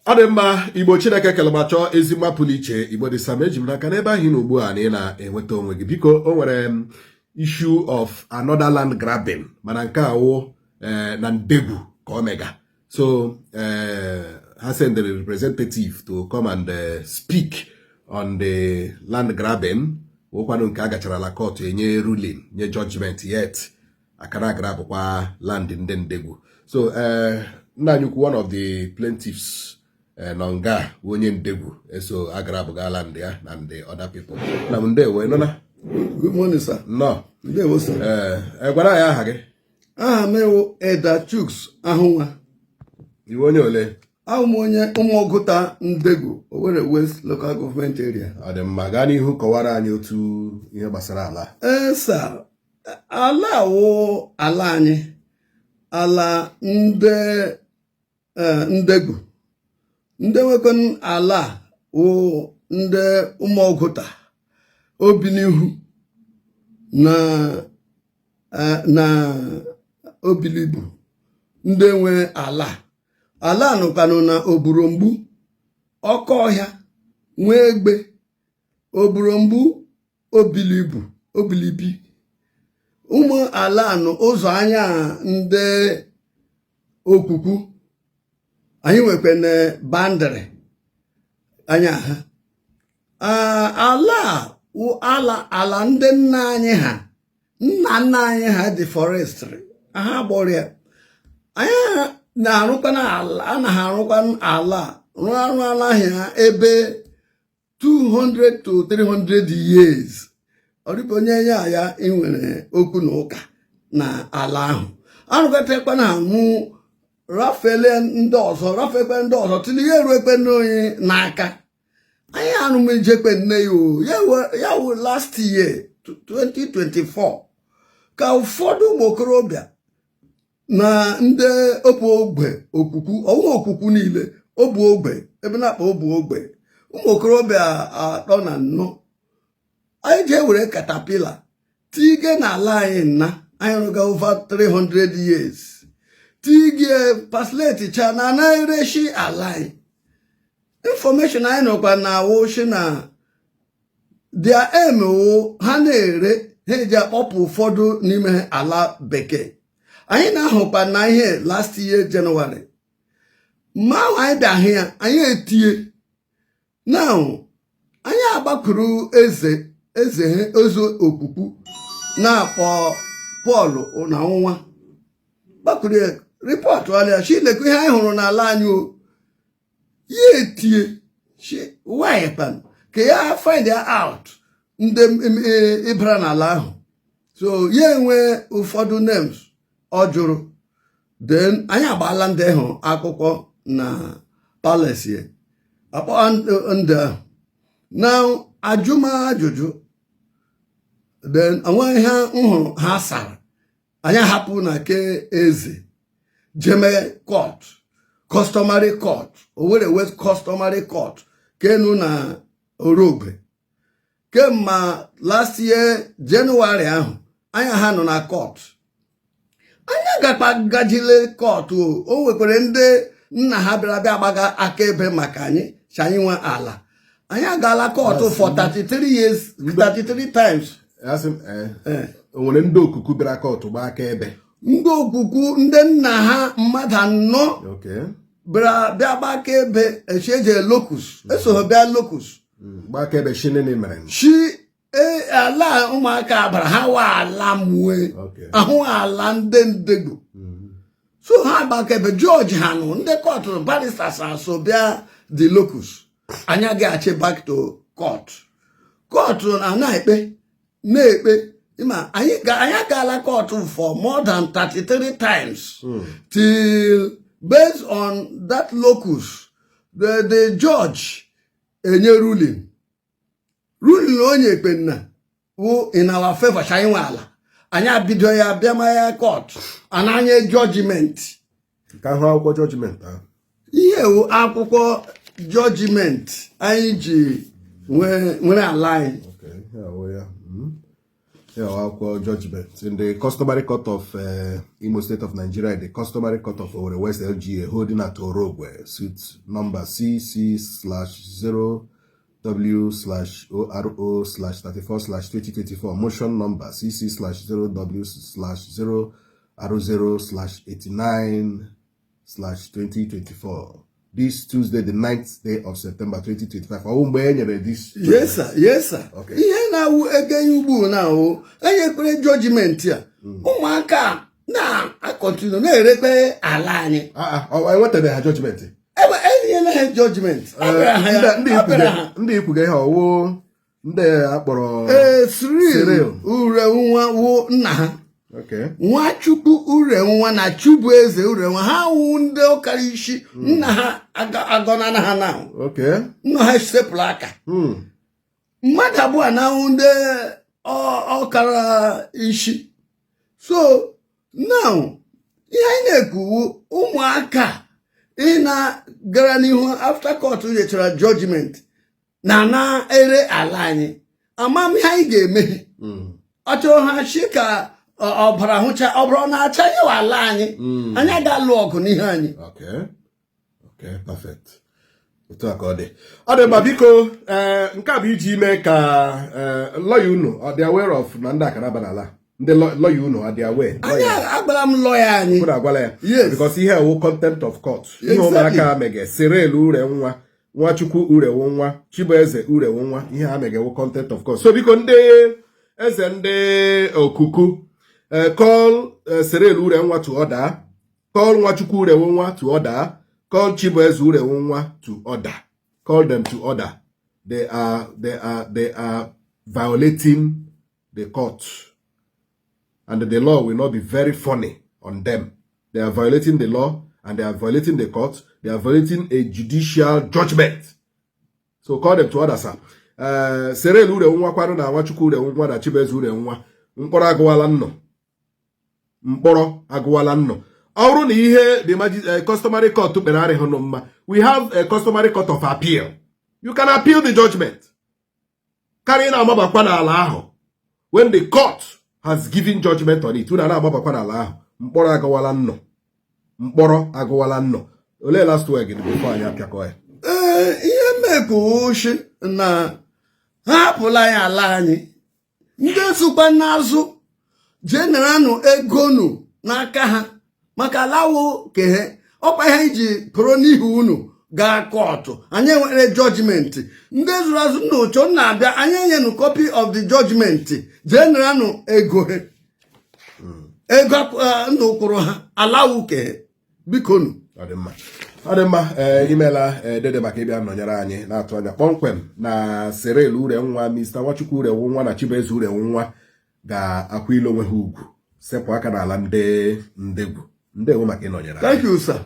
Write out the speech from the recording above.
Ọ dị mma. Igbo Chineke kele ma chọọ ezi mma pụrụ iche. Igbo dị sam, eji m n'aka n'ebe ahụ ị nọ ugbu a na ị na-enweta onwe gị. Biko, o nwere issue of another land grabbing, mana nke a wụ na Ndegwu ka ọ mega. So ha send a representative to come and speak on the land grabbing, wụkwanụ nke a gacharala court enye ruling, nye judgment, yet akara grabụkwa land ndị Ndegwu. So nna anyị ukwu, one of the plaintiffs nọ nga, bụ onye Ndegwu eso agrabụga land ya na the other people. Na m ndewo, ị nọ na? Good morning, sir. Nnọọ. Ndewo, sir. Ee, gwara anyị aha gị. Aha m ewu Eda Chuks Ahụnwa. Iwe onye ole? Ahụ m onye Ụmụọgụta Ndegwu, Owerri West Local Government Area. Ọ dị mma, gaa n'ihu kọwara anyị otu ihe gbasara ala. Ee, sir, ala wụ ala anyị, ala ndị Ndegwu. Ndị nwekwan ala wụ ndị Ụmụọgụta Obinihu na Obilibu. Ndị nwe ala, ala nụkwanụ na Oburomgbu, Ọkọ Ọhịa, nwee egbe Oburomgbu, Obilibu, Obilibi. Ụmụ ala nụ ụzọ anya ndị Okwukwu. Anyị nwekwana boundary anya ha. Ala a wụ ala ndị nna anyị ha, nna nna anyị ha dị forestry ha gbọrọ ya. Anyị na-arụkwa ala, anaghị arụkwa ala, rụọ arụ ala ahịa ebe 200 to 300 years. Ọ dịka onye ya ya nwere okwu na ụka na ala ahụ arụkọtakwa na mụ rafele ndị ọzọ, rafekwe ndị ọzọ tili ya eruekwe n'onye n'aka. Anyị arụmijekwe nne ya o ya wụ last year 2024 ka ụfọdụ ụmụ okorobịa na ndị obu ogbe Okwukwu, ọnwa Okwukwu niile, obu ogbe ebe na-akpa obu ogbe, ụmụ okorobịa atọ na nnọ, anyị ji ewere caterpillar tige n'ala anyị nna anyị rụga over 300 years, tige parcellate cha na anaghị ala anyị. Information anyị nọkwa na awụshi na their aim wụ ha na-ere, ha eji akpọpụ ụfọdụ n'ime ala bekee. Anyị na-ahụkwa na ihe last year January mma ahụ anyị bịa hụ ya, anyị etie. Now anyị agbakwuru eze, eze eze Okwukwu na-akpọ Pọl na nwa, gbakwuru ya, report alịa chilekwa ihe anyị hụrụ n'ala anyị. O ya etie why kpan ka ya find out ndị ịbara n'ala ahụ. So ya enwe ụfọdụ names ọ jụrụ. Then anyị agbaala ndị ahụ akwụkwọ na palace ya, akpọ ndị ahụ na ajụma ajụjụ. Then onwe ihe m hụrụ ha sara. Anyị ahapụ na ke eze, jeme court, customary court, Owerri West Customary Court kenu na Orogbe. Kemma last year January ahụ anya ha nọ na court, anyị agakpa gajile court. O nwekwara ndị nna ha bịara bịa gbaga akaebe maka anyị si anyị nwe ala. Anyị agaala court for 33 years, 33 times. Asị m, o nwere ndị Okuku bịara court gbaa akaebe? Ndị Okwukwu, ndị nna ha mmadụ anọ bịara bịa gba akaebe echi eje locus, eso ha bịa locus. Gbaa akaebe shinini mere. Chi ala ụmụaka bara ha wa ala mue ahụ ala ndị Ndegwu. So ha gba akaebe, judge ha nụ, ndị court barristers aso bịa the locus. Anyị agaghachi back to court. Court na na-ekpe na-ekpe ịma anyị agaala court for more than 33 times till based on that locus the judge enye ruling. Ruling onye ekpenna wụ in our favor, cha anyị nwe ala. Anyị abido ya bịa ya court ananye judgment. Ka ahụ akwụkwọ judgment ahụ. Ihe wụ akwụkwọ judgment anyị ji nwere ala anyị. Okay, ihe a wụ ya. Ya akwụkwọ judgment in the customary court of Imo State of Nigeria, the customary court of Owerri West LGA, holding at Orogwe, suit number CC/0W/ORO/34/2024, motion number CC/0W/0R0/89/2024. This Tuesday, the 9th day of September 2025. Ọ bụ mgbe e nyere this? Yes sir, yes sir. Ihe na-awụ ege ugbu na-awụ enyekwere judgment a, ụmụaka na-acontinue na-erekpe ala anyị. Ah, ah, ọ enwetabeghị ha judgment? Ebe enyela ha judgment, a bịara ha ya, Ndị a bịara ha. Ndị ikwuga ihe ọwụ ndị akpọrọ Ee, Cyril. Cyril. Ure nwa wụ nna ha. Nwachukwu Ure nwa na Chubueze Ure nwa, ha wụ ndị ọkara isi. Nna ha agọnana ha na nna ha sepụrụ aka. Mmadụ abụọ na-ahụ ndị ọkara isi. So now, ihe anyị na-ekwuwu, ụmụaka ị na-gara n'ihu after court nyechara judgment na na-ere ala anyị, ama m ihe anyị ga-eme. Ọ chọrọ ha chi ka ọbara hụcha ọbara ọ na-acha ya ala anyị. Anyị aga-alụ ọgụ n'ihe anyị. Okay, perfect. Otu a ka ọ dị. Ọ dị mma. Biko, ee, nke a bụ iji mee ka ee lọya unu ọ dị aware of na ndị akara aba n'ala. Ndị lọya unu ọ dị aware? Anyị agbara m lọya anyị. Unu agwala ya? Yes. Because ihe ewu contempt of court. Ihe ụmụaka mege, Cyril Ure nwa, Nwachukwu Urewu nwa, Chibueze Urewu nwa, ihe ha mege wu contempt of court. So biko, ndị eze, ndị okuku, call Cyril Ure nwa to order, call Nwachukwu Urewu nwa to order, call Chibueze Urewu nwa to order. Call them to order. They are violating the court and the law will not be very funny on them. They are violating the law and they are violating the court. They are violating a judicial judgment. So call them to order, sir. Cyril Ure nwa kwarụ na Nwachukwu Ure nwa na Chibueze Ure nwa, mkpọrọ agụwala nnọ. Mkpọrọ agụwala nnọ. Ọ bụrụ na ihe the customary court kpere arịghị nụ mma, we have a customary court of appeal. You can appeal the judgment. Karịa na-amabakwa n'ala ahụ when the court has given judgment on it, unu na-amabakwa n'ala ahụ. Mkpọrọ agụwala nnọ. Mkpọrọ agụwala nnọ. Olee last word gị before anyị apịakọ ya? Ee, ihe mekushi na ha hapụla anyị ala anyị. Ndị sokwa n'azụ jee naranụ ego nu n'aka ha, maka alawo kehe ọkwa ihe iji pụrụ n'ihi unu gaa court. Anyị enwere judgment. Ndị zụrụ azụ na ụchọ na-abịa, anyị enyenu copy of the judgment. Jee naranụ ego ha, ego ndụ kwụrụ ha alawo kehe, biko nu. Ọ dị mma, ọ dị mma. Ee, imeela, ee, dede, maka ịbịa nọnyere anyị. Na-atụ anya kpọmkwem na Cyril Ure nwa, Mr. Nwachukwu Ure nwa na Chibueze Ure nwa ga-akwa ile onwe ha ugwu, sepụ aka n'ala ndị ndegwu. Ndewo maka ịnọnyere anyị. Thank you, sir.